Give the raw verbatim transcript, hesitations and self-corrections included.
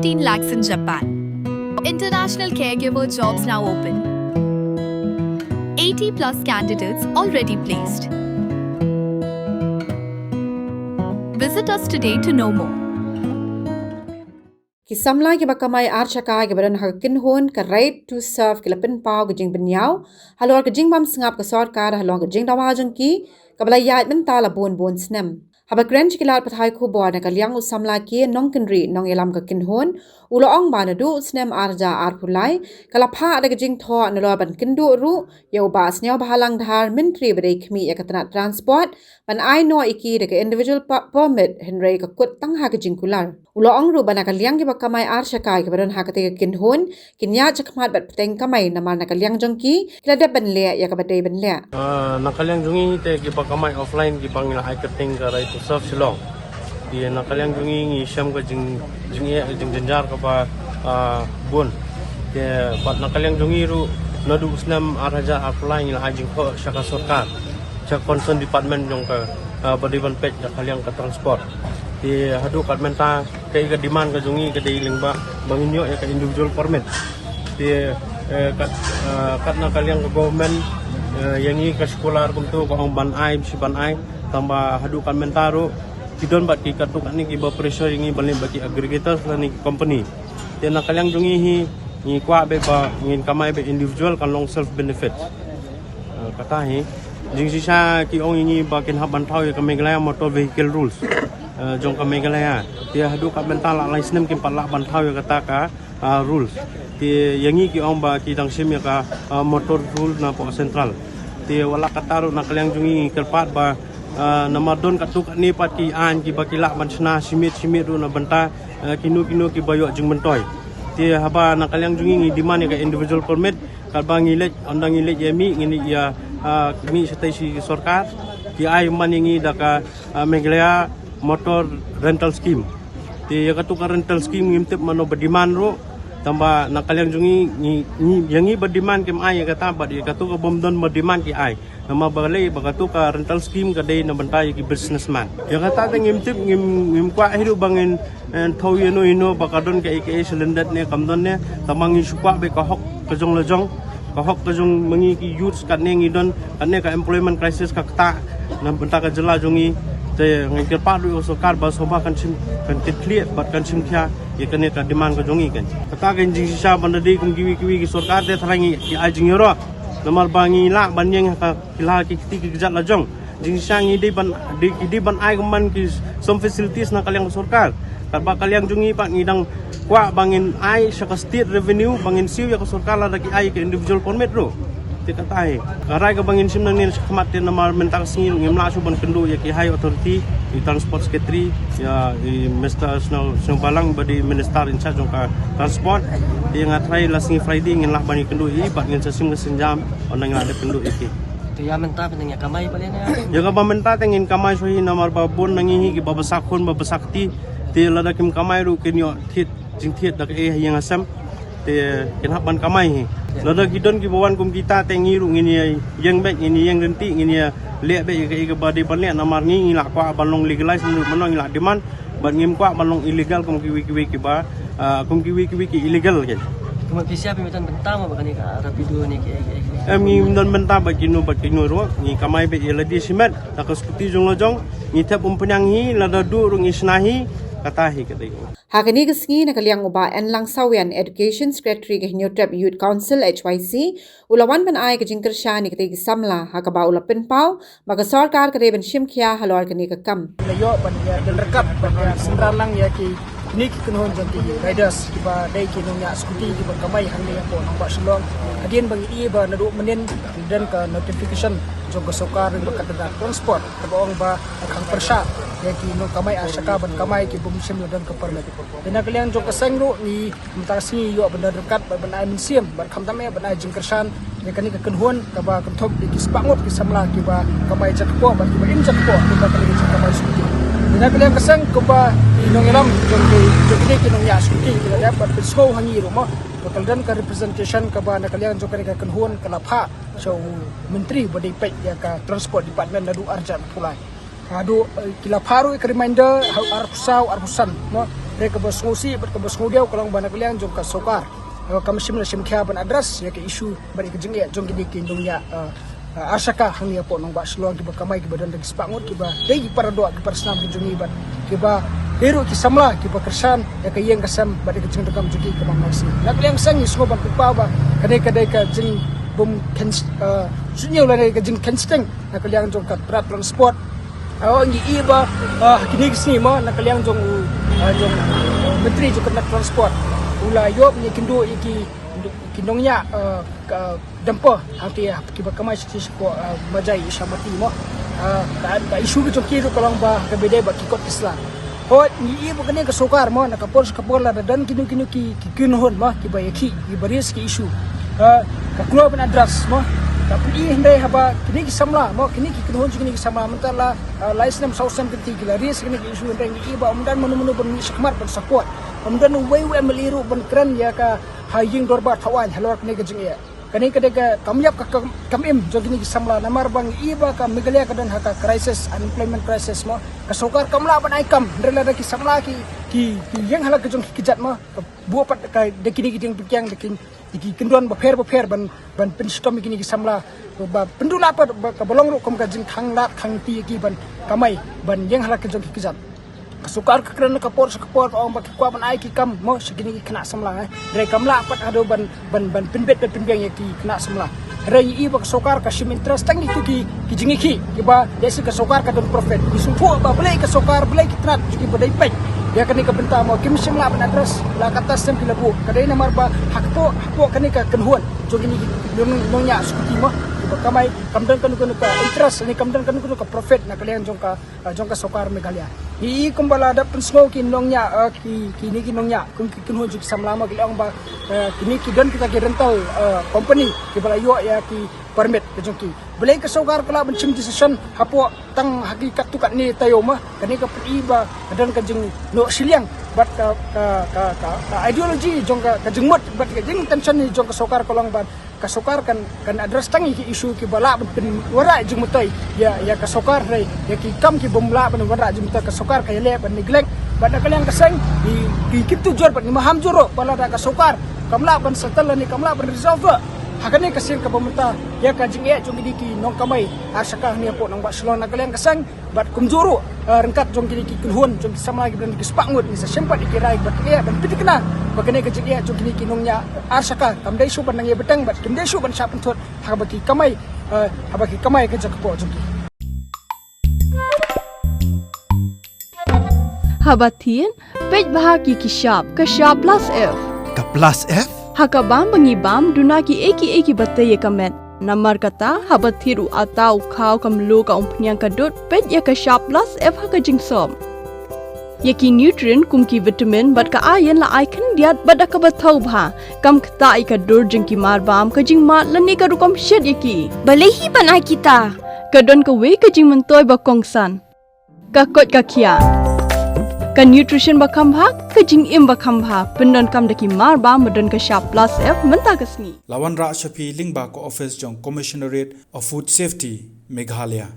fifteen lakhs in Japan. International caregiver jobs now open. eighty plus candidates already placed. Visit us today to know more. Ki samla kiba kamai ar shaka kiba don ha ka kynhun ka Right to Serve ki la pynpaw ka jingbynñiaw halor ka jingbym sngap ka sorkar halor ka jingdawa jong ki kaba la ïaid mynta la bun bun snem. Haba kren sha ki lad pathai khubor na ka liang u samla K. Nongkynrih, nongïalam ka kynhun, u la ong ba naduh u snem ar hajar arphew lai ka la phah da ka jingthoh nalor ban kynduh ruh ïa u Bah Sniawbhalang Dhar, Myntri ba dei khmih ïa ka tnat transport, ban ai noh ïa ki da ka individual pa-, permit, hynrei ka kut tang ha ka jingkular. U la ong ruh ba na ka liang kiba kamai ar shaka kiba don ha katei ka kynhun kin ïaid shakhmat bad bteng kamai namar na ka liang jong ki ki la dep ban leh ïa kaba dei ban leh. Ah, na ka liang jong ngi te kiba kamai offline kiba ngi la ai kyrteng ka Right to Serve Shillong. Te na ka liang jong ngi ngi shem ka jing, jingeh, jingjynjar kaba, ah, bun. Te bad na ka liang jong ngi ruh naduh u snem ar hajar arphew lai ngi la ai jingkhoh sha ka sorkar, sha ka concern department jong ka, ah, ba dei ban peit na ka liang ka transport. Te haduh kat mynta ka, ka demand ka jong ngi ka dei lyngba ba ngin ïoh ïa ka individual permit. Te, eh, kat, eh, kat na ka liang ka government, eh, ïa ngi ka circular kumto ka ong ban ai, shi ban ai, tangba haduh kat mynta ruh ki don bad ki katto katne kiba pressure ïa ngi ban leit bad ki aggregators lane ki company. Te na ka liang jong ngi hi ngi kwah beit ba ngin kamai beit individual, kan long self benefit. Eh, kata hi. Jingshisha ki ong ïa ngi ba kin hap ban thaw ïa ka Meghalaya Motor Vehicle Rules, eh, jong ka Meghalaya. Te haduh kat mynta la lai snem kim pat lah ban thaw ïa kata ka, ah, rules. Te ïa ngi ki ong ba ki dang shim ïa ka, ah, motor rule na poh central. Te wat la katta ruh na ka liang jong ngi ngi kyrpad ba, ah, namar don katto katne pat ki aiñ kiba ki lah ban shna shi miet shi miet ruh na bynta, ah, kino kino kiba ïoh jingmyntoi. Te haba na ka liang jong ngi ngi demand ïa ka individual permit, katba ngi leit, ynda ngi leit ïa mih, ngi leit ïa, ah, mih shatei shi sorkar, ki ai man ïa ngi da ka, ah, Meghalaya Motor Rental Scheme. Te ïa katu ka rental scheme ngim tip mano ba demand ruh, tangba na ka liang jong ngi, ngi, ngi, ïa ngi ba demand kim ai ïa kata, bad ïa katu ka bym don ba demand ki ai. Namar balei? Ba katu ka rental scheme ka dei na bynta ïa ki businessman. Ïa kata te ngim tip, ngim, ngim kwah hi ruh ba ngin, eh, thaw ïano ïano ba ka don kaei kaei sha lyndet ne kam don ne, tangba ngi shu kwah beit ka hok ka jong la jong, ka hok ka jong ma ngi ki youths, katne ngi don, katne ka employment crisis ka ktah na bynta ka jylla jong ngi. Te ngi kyrpad ruh ïa ka sorkar ba sngewbha kan shim, kan kit khlieh bad kan shim khia ïa kane ka demand ka jong ngi kan. Kata ka jingshisha ban da dei kum kiwei kiwei ki sorkar te tharai ngi ki ai jingïaroh. Namar ba ngi lah ban ïeng ha ka ki la ki kti ki kjat la jong. Jingshisha ngi dei ban, dei, ki dei ban ai kumban ki some facilities na ka liang ka sorkar. Katba ka liang jong ngi pat ngi dang kwah ba ngin ai sha ka state revenue ba ngin siew ïa ka sorkar lada ki ai ka individual permit ruh. Te kata hi. Ka rai kaba ngin shim nangne shakhmat te namar mynta ka sngi ngim lah shuh ban kynduh ïa ki high authority, i transport secretary, ïa i Mister Snow, Snow Balang ba dei minister in charge jong ka transport. Te nga tharai la sngi Friday ngin lah ban ïakynduh ïa i bad ngin sa shim ka sienjam, ynda ngin lah dep kynduh ïa ki. Te ïa mynta phi nang ïa kamai pale ne? Ïa kaba mynta te ngin kamai shuh hi namar ba bun na ngi hi kiba bsa khun ba bsa kti. Te lada kim kamai ruh kin ïoh thied jingthied da kaei ha ïing ha sem. Te kin hap ban kamai hi. Lada ki don kiba wan kum kita te ngi ruh ngin ïa ïeng beit, ngin ïa ïeng ryntih, ngin ïa leh beit ïa kaei kaba dei ban leh namar ngi ngi lah kwah ban long legalize, ngi ruh ban long, ngi lah demand. Bad ngim kwah ban long illegal kum kiwei kiwei kiba, ah, kum kiwei kiwei ki illegal ki. Kumba phi sha phi mynta mynta ma ba kane ka Rapido ne ki, ki, ki. Em, ngi ym don bynta bad kino bad kino ruh, ngi kamai beit ïa lade shimet da ka skuti jong la jong, ngi thep umphniang hi, lada duh ruh ngi shna hi, kata hi ka dei. Ha kane ka sngi na ka liang u Bah Enlang Sawian, Education Secretary ka Hynñiewtrep Youth Council, H Y C, u la wan ban ai ka jingkyrshan ïa katei ki samla, ha kaba u la pynpaw ba ka sorkar ka dei ban shim khia halor kane ka kam. La ïoh ban ïa don ryngkat ban ïa synran lang ïa kine ki kynhun jong ki riders kiba dei ki nongñiah skuti kiba kamai hangne hapoh nongbah Shillong. Hadien ba ngi i ba naduh mynnin don ka notification jong ka sorkar jong ka tnat transport kaba ong ba khang pyrshah ïa ki nongkamai ar shaka ban kamai ki bym shym la don ka permit. Te na ka liang jong ka seng ruh ngi mynta ka sngi ïoh ban don ryngkat bad ban ai mynsiem bad khamtam eh ban ai jingkyrshan ïa kane ka kynhun kaba kynthup ïa ki spah ngut ki samla kiba kamai jakpoh bad kiba im jakpoh kiba kane ka jingkamai skuti. Te na ka liang ka seng kumba ki nongïalam jong ki, jong kine ki nongñiah skuti ki la dep ban pynsngew ha ngi ruh mo ba ka la don ka representation kaba na ka liang jong kane ka kynhun ka la phah sha u Myntri ba dei peit ïa ka Transport Department naduh arjan pulai. Haduh, eh, ki la phah ruh ïa ka reminder ha u arphew saw, arphew san, mo. Hynrei kaba sngewsih bad kaba sngewdiaw ka long ba na ka liang jong ka sorkar, eh, kam shym la shim khia ban address ïa ka issue bad ïa ka jingeh jong kine ki nongñiah, eh, eh, ar shaka hangne hapoh nongbah Shillong kiba kamai, kiba don da ki spah ngut, kiba dei ki paradoh, ki parasnam ki jong ngi bad kiba dei ruh ki samla kiba kyrshan ïa ka ïing ka sem bad ïa ka jingdonkam jong ki kaba marsi. Na ka liang ka seng ngi sngew ban pynpaw ba kane ka dei ka jingbym khein, eh, suidñiew lane ka jingkheiñ shiteng na ka liang jong ka tnat transport. Oh, ngi i ba, ah, kine ki sngi mo, na ka liang jong u, ah, jong, uh, Myntri jong ka tnat transport u la ïoh ban ïakynduh ïa ki, ki nongñiah, ah, ka dumper hangtei, ah, kiba kamai sha, sha, ah, Majai Ishamati mo. Ah, ka, ka issue ka jong ki ruh ka long ba kaba dei ba ki kot ki sla. Hooid, ngi i ba kane ka sorkar mo, na ka por sha ka por lada don kino kino ki, ki kynhun mo, kiba ïakhih, kiba raise ki issue, eh, ka kloi ban address mo. Ka pyni hynrei haba kine ki samla mo, kine ki kynhun jong kine ki samla mynta la, eh, lai snem saw snem kynti ki la raise kine ki issue, hynrei ngi i ba ym don mano mano ban mih shakhmat ban support. Ym don uwei u MLA ruh ban kren ïa ka ha ïing dorbar thaw aiñ halor kane ka jingeh. Kane ka dei ka kam ïap ka kam, kam im jong kine ki samla, namar ba ngi i ba ka Meghalaya ka don ha ka crisis, unemployment crisis mo. Ka sorkar kam lah ban ai kam, hynrei lada ki samla ki, ki, ki ïeng ha la ka jong ki kjat mo, ka buh pat ka da kine ki diengpyngkiang, da ki, da ki kyndon bapher bapher ban, ban pynshitom ïa kine ki samla, ba pynduh lah pat ba ka ba long ruh kum ka jingkhang lad khang ti ïa ki ban kamai, ban ïeng ha la ka jong ki kjat. Ka sorkar ka kren na ka por sha ka por, ka ong ba ki kwah ban ai ki kam mo sha kine ki khynnah samla, eh. Hynrei kam lah pat haduh ban, ban, ban pynbit ban pynbiang ïa ki khynnah samla. Hynrei ngi i ba ka sorkar ka shim interest tang ïa ki, ki jingïakhih kiba, ïa shi ka sorkar ka don profit. Ngi sngewthuh ba balei ka sorkar, balei ki tnat jong ki ba dei peit ïa kane ka bynta mo, kim shym lah ban address la katta snem ki la buh. Ka dei namar ba hapoh, hapoh kane ka kynhun jong kine ki nong, nongñiah scooty mo, kiba kamai, kam don kano kano ka interest ne kam don kano kano ka profit na ka liang jong ka, ah, jong ka sorkar Meghalaya. Ngi i kumba la dep pynsngew ki nongñiah, ah, ki, kine ki nongñiah kum ki kynhun jong ki samla mo, ki la ong ba, eh, kine ki don kita ki rental, eh, company kiba la ïoh ïa ki permit ka jong ki. Balei ka sorkar ka lah ban shim decision hapoh tang ha ki katto katne taïew mo? Kane ka pyni ba ka don ka jingnoh shiliang bad ka, ka, ka, ka, ka ideology jong ka, ka jingmut bad ka jingintention jong ka sorkar ka long ban ka sorkar kan, kan address tang ïa ki issue kiba lah ban pynwanrah jingmyntoi ïa, ïa ka sorkar, hynrei ïa ki kam ki bym lah ban wanrah jingmyntoi ka sorkar ka ïaleh ban neglect. Bad na ka liang ka seng ngi, ngi kyntu jur bad ngi maham jur ruh ba lada ka sorkar kam lah ban settle ne kam lah ban resolve ha kane ka sien kaba mynta ïa ka jingeh jong kine ki nongkamai ar shaka hangne hapoh nongbah Shillong. Na ka liang ka seng bad kumjuh ruh, eh, ryngkat jong kine ki kynhun jong ki samla kiba don ki spah ngut, ngi sa shim pat ïa ki rai bad ki ïa ban pynthikna ba kane ka jingeh jong kine ki nongñiah ar shaka kam dei shuh ban nang ïa bteng bad kim dei shuh ban shah pynthut haba ki kamai, eh, haba ki kamai ka jaka poh jong ki. Haba thied, peit bha ki ki shap, ka shap plus F. Ka plus F? Ha ka bam ba ngi bam, duna kiei kiei kiba tei ïa ka met. Namar kata, haba thied u atta u khaw ka mluh ka umphniang ka dud, peit ïa ka shap plus F ha ka jingsop. Ïa ki nutrient kum ki vitamin bad ka iron la ai khyndiat bad da kaba thaw bha. Kam ktah ïa ka dur jong ki mar bam, ka jingmad lane ka rukom shet ïa ki. Balei hi ban ai kita? Ka don kawei ka jingmyntoi ba kongsan. Ka koit ka khiah. Ka nutrition ba kham bha, ka jingim ba kham bha. Pyndonkam da ki mar bam ba don ka shap plus F mynta ka sngi. La wanrah sha phi lyngba ka office jong Commissionerate of Food Safety, Meghalaya.